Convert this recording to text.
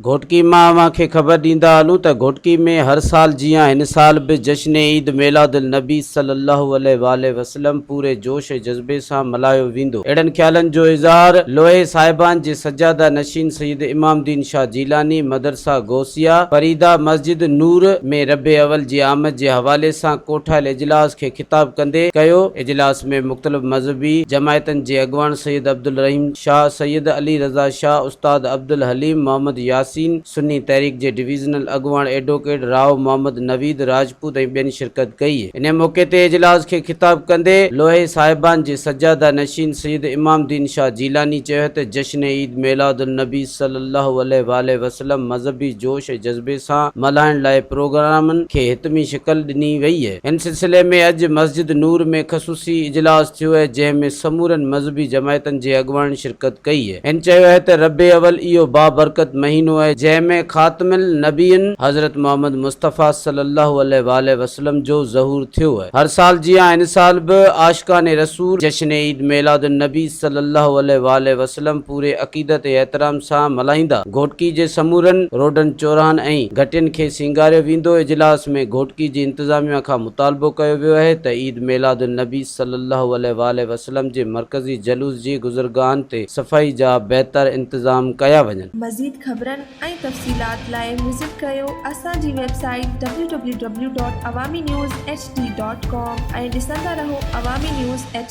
گهوٽڪي مان اوهان کي خبر ڏيندا هلون ته گهوٽڪي ۾ هر سال جيان هن سال به جشن عيد ميلاد النبي صلي الله عليه واٰله وسلم پوري جوش ۽ جذبي سان ملهايو ويندو. اهڙن خيالن جو اظهار لوهي صاحبان جي سجاده نشين سيد امام الدين شاهه جيلاني مدرسه غوثيه فريده مسجد نور ۾ ربيع اول جي آمد جي حوالي سان ڪوٺايل اجلاس کي خطاب ڪندي ڪيو. اجلاس ۾ مختلف مذهبي جماعتن جي اڳواڻ سيد عبدالرحيم شاهه، سيد علي رضا شاهه، استاد عبدالحليم، محمد ياسين، سني تحريڪ جي ڊويزنل اڳواڻ ايڊووڪيٽ رائو محمد نويد راجپوت ۽ ٻين شرڪت ڪئي. انهي موقعي تي اجلاس کي خطاب ڪندي لوهي صاحبان جي سجاده نشين سيد امام الدين شاهه جيلاني چيو ته جشن عيد ميلاد النبي صلي الله عليه واٰله وسلم مذهبي جوش ۽ جذبي سان ملهائڻ لاء پروگرامن کي حتمي شڪل ڏني وئي. ان سلسلي ۾ اڄ مسجد نور ۾ خصوصي اجلاس ٿيو آهي جنهن ۾ سمورن مذهبي جماعتن جي اڳواڻن شرڪت ڪئي. هن چيو آهي ته ربيع اول اهو بابرڪت مهينو آهي جنهن ۾ خاتم النبيين حضرت محمد مصطفيٰ صلي الله عليه واٰله وسلم جو ظهور ٿيو آهي. هر سال جيان هن سال به عاشقان رسول جشن عيد ميلاد النبي صلي الله عليه واٰله وسلم پوري عقيدت ۽ احترام سان ملهائيندا. گهوٽڪي جي سمورن روڊن، چوراهن ۽ گهٽين کي سينگاريو ويندو، اجلاس ۾ گهوٽڪي جي انتظاميا کان مطالبو ڪيو ويو آهي ته عيد ميلاد النبي صلي الله عليه واٰله وسلم جي مرڪزي جلوس جي گذرگاهن تي صفائي جا بهتر انتظام ڪيا وڃن. مزيد خبرن ۽ تفصيلات لاء وزٽ ڪريو اسان جي website W W W dot Awami news H D dot com ۽ ڏسندا رهو عوامي نيوز ايڇ.